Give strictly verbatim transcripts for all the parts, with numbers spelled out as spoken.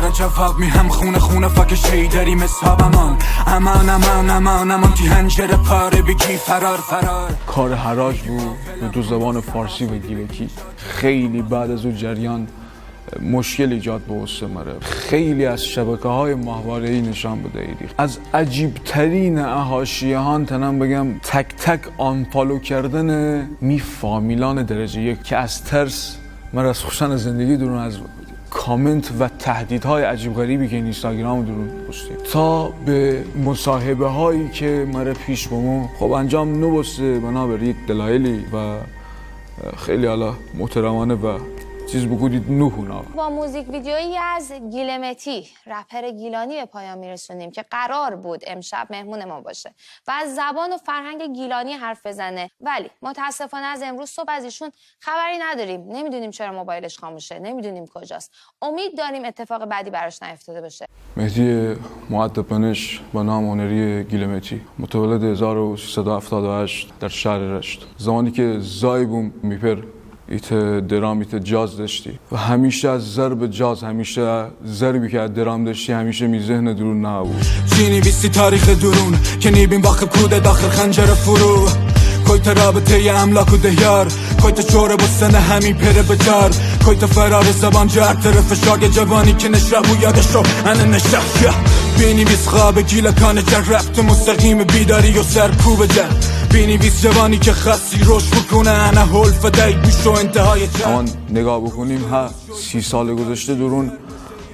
جواب می هم خونه خونه فاک شی داریم حساب امان. امان، امان، امان، امان، تی هنجره پاره بیگی فرار، فرار. کار حراج بو، به دو زبان فارسی و گیلکی. خیلی بعد از او جریان مشکل ایجاد بوسته مره. خیلی از شبکه‌های ماهواره‌ای نشان بدهیدی. از عجیب‌ترین حاشیه‌هان تنم بگم تک تک آنفالو کردن می فامیلان درجه یک که از ترس مره از خوشان زندگی دورون از کامنت و تهدیدهای عجیب غریبی که اینستاگرام دورون پستی تا به مصاحبه‌هایی که مره پیش بمو خب انجام نبوسته بنابر یک دلایلی و خیلی حالا محترمانه و چیز بگودید نهونا. با موزیک ویدیویی از گیلمتی، رپر گیلانی، به پایان می‌رسونیم که قرار بود امشب مهمون ما باشه و از زبان و فرهنگ گیلانی حرف بزنه، ولی متاسفانه از امروز صبح از ایشون خبری نداریم. نمی‌دونیم چرا موبایلش خاموشه، نمی‌دونیم کجاست. امید داریم اتفاق بدی براش نیفتاده باشه. مهدی مؤدب بنش به نام هنری گیلمتی، متولد هزار و سیصد و هفتاد و هشت در شهر رشت. زمانی که زای بوم می پئر ایتأ درام، ایتأ جاز داشتی و همیشه از ضرب جاز، همیشه ضربی که از درام داشتی، همیشه می ذهن دورون نهه بو. چی نیویسی تاریخ دورون که نیبیم واخب کوده داخل خنجر فرو؟ کویتأ رابطه‌ی املاک و دهیار، کویتأ چوره بستن همی پره بجار، کویتأ فرار زبان جه هر طرف شاگ جوانی که نشرب و یادشو انه نشف. بینیویس خواب گیلکانه جه ربط مستقیم بیداری و سرکوب جه. بینیویس جوانی که خاصی روش بکنه انه هول فدای گوش و انتهای جه. امان نگاه بکنیم، ها، سی سال گذشته دورون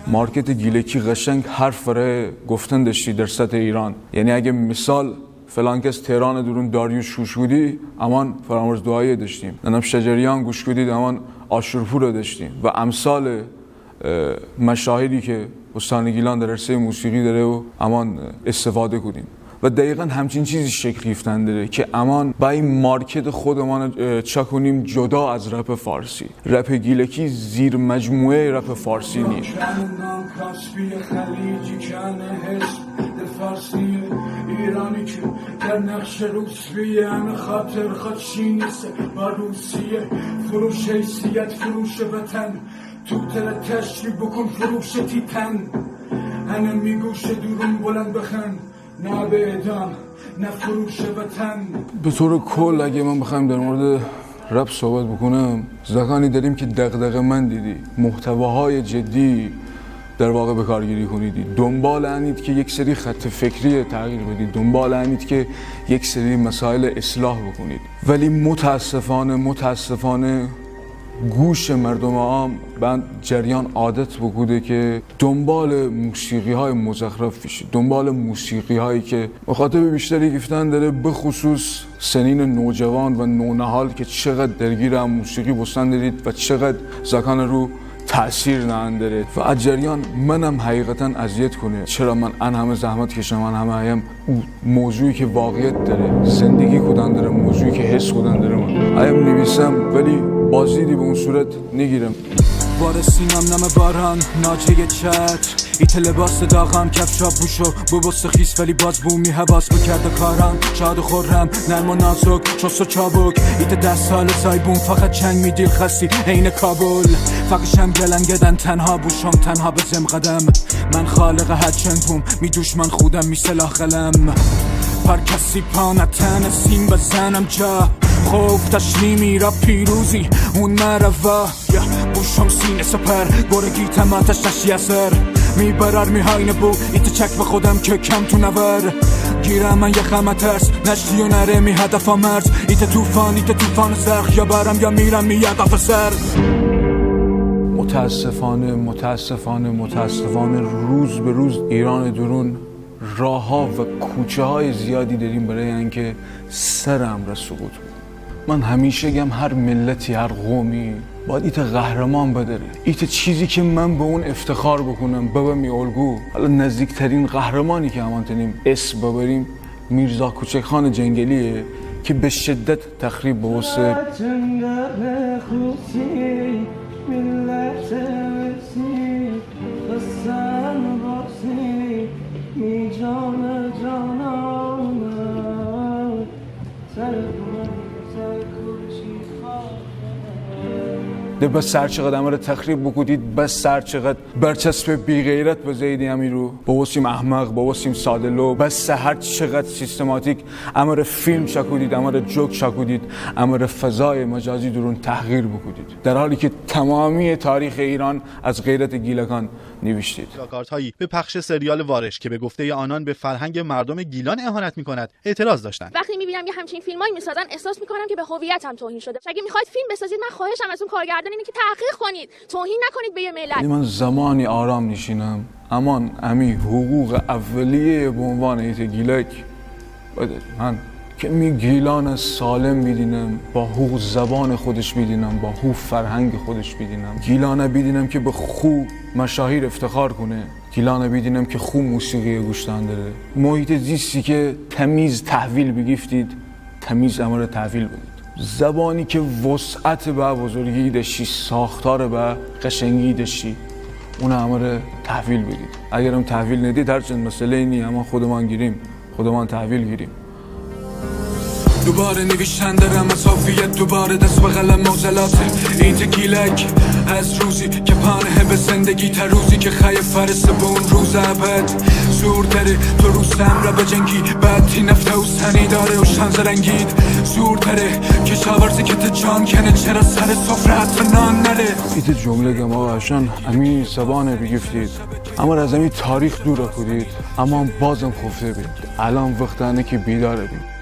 مارکت گیلکی قشنگ حرف برای گفتن داشتی در سطح ایران. یعنی اگه مثال فلان کس تهران دورون داریوش گوش کودی، امان فرامرز دعایی داشتیم. ننم شجریان گوش کودید، امان آشورپور داشتیم و امثال، اه، مشاهدی که استان گیلان در عرصهٔ موسیقی داره و امان استفاده کودیم و دقیقاً همچین چیزی شکل گیفتن داره که امان بای مارکت خودمان، اه، چاکونیم جدا از رپ فارسی. رپ گیلکی زیر مجموعهٔ رپ فارسی نیه. کانه نام کاسپی خلیجی، کانه حزب فارسی ایرانی که در نقش روسیه، همه خاطر خود چینی سه با روسیه. فروش حیثیت، فروش وطن، تو تره تشریح بکن فروش تیتن. هنه می‌گوشه دورون بلند بخن، نه به اعدام، نه فروش وطن. به طور کل اگه من بخوایم در مورد رپ صحبت بکنم، زاکانی داریم که دغدغه‌مندیدی، محتواهای جدی در واقع به کارگیری کنیدی، دنبال انید که یک سری خط فکری تغییر بدید، دنبال انید که یک سری مسائل اصلاح بکنید، ولی متاسفانه، متاسفانه گوش مردم عام به جریان عادت بوکوده که دنبال موسیقی‌های مزخرف بشی، دنبال موسیقی‌هایی که مخاطب بیشتری گیفتن داره، به خصوص سنین نوجوان و نونهال که چقدر درگیر هم موسیقی بوستن دارید و چقدر زاکان رو تأثیر نهان داره و از جریان منم حقیقتاً اذیت کنه. چرا من ان همه زحمت کشم، ان همه هیم او موضوعی که واقعیت داره، زندگی کودن داره، موضوعی که حس کودن داره، من هیم نویسم، ولی بازدیدی به اون صورت نگیرم. وارسینم نم باران، ناجهٔ چتر، ایتأ لباس داغم، کفشا بوشو، ببوسته خیس ولی باز بومی حواس بکرده کارم، شاد و خورم، نرم و نازک، چست و چابک، ایتأ ده سال زایبون فقط چنگ می دیل خستی عین کابل، فقشم گلنگدن تنها بوشم، تنها بزم قدم، من خالق هر چنگ بوم، می دوشمن خودم، می سلاح قلم. پر کسی پا نتنه سیم بزنم جا. خوف تشلیمی را پیروزی اون مروا. یا بوشم سینه سپر، گرگی تماتش تشی اثر. می برار می هاینه بو، ایتأ چک به خودم که کم تو نور. گیرم من یه خمه ترس، نشتی و نره می هدفا مرز. ایتأ طوفان، ایتأ طوفان زرخ، یا برم یا میرم می یه قفه سر. متاسفانه، متاسفانه، متاسفانه روز به روز ایران درون راه‌ها و کوچه‌های زیادی داریم برای اینکه سر امره سقوط بده. من همیشه گم هر ملتی، هر قومی باید ایتأ قهرمان بداره، ایتأ چیزی که من به اون افتخار بکنم، ببم می الگو. حالا نزدیکترین قهرمانی که امان تنیم اسم ببریم، میرزا کوچک‌خان جنگلیه که به شدت تخریب بوسته. ده بسه هر چقد امره تخریب بوکودید، بسه هر چقد برچسب بی‌غیرت بزه‌ییدی امی رو، بوسیم احمق، بوسیم ساده‌لو، بسه هر چقد سیستماتیک امره فیلم چکودید، امره جوک چکودید، امره فضای مجازی دورون تحقیر بوکودید، در حالی که تمامی تاریخ ایران از غیرت گیلکان نیویشتید. پلاکارت‌هایی به پخش سریال وارش که به گفتهٔ آنان به فرهنگ مردم گیلان اهانت می‌کند اعتراض داشتند. وقتی می‌بینم یه همچین فیلمایی می‌سازن احساس می‌کنم که به هویتم توهین شده. اگه می‌خواید فیلم بسازید، من خواهشم از اون کارگردان اینه که تحقیق کنید، توهین نکنید به یه ملت. یعنی من زمانی آرام نیشینم امان امی حقوق اولیه به عنوان ایته گیلک بدید. من که می گیلان سالم بیدینم، با هو زبان خودش بیدینم، با هو فرهنگ خودش بیدینم، گیلان بیدینم که به خو مشاهیر افتخار کنه، گیلان بیدینم که خو موسیقی گوش دان دره. محیط زیستی که تمیز تحویل بیگیفتید، تمیز امره تحویل بدید. زبانی که وسعت به بزرگی داشتی، ساختار به قشنگی داشتی، اون امره تحویل بدید. اگرم تحویل ندید، هرچند مسئله‌ای نی، اما خودمان گیریم، خودمان تحویل گیریم. دوباره نویشتن دارم از هویت، دوباره دست به قلم معضلاته. ایته گیلک از روزی که پانه به زندگی، تا روزی که خیه فرسه به اون روز ابد. زور داره تو روز امرا بجنگی، بعد تی نفته و سنی داره و شانز رنگید. زور داره کشاورزی که ته جان کنه، چرا سر سفره حتی نان نره. ایته جمله گم آقا، اشان امی زبانه بیگیفتید، امره از امی تاریخ دور کودید، اما بازم خفته بید. الان وقت انه که بیدار بید.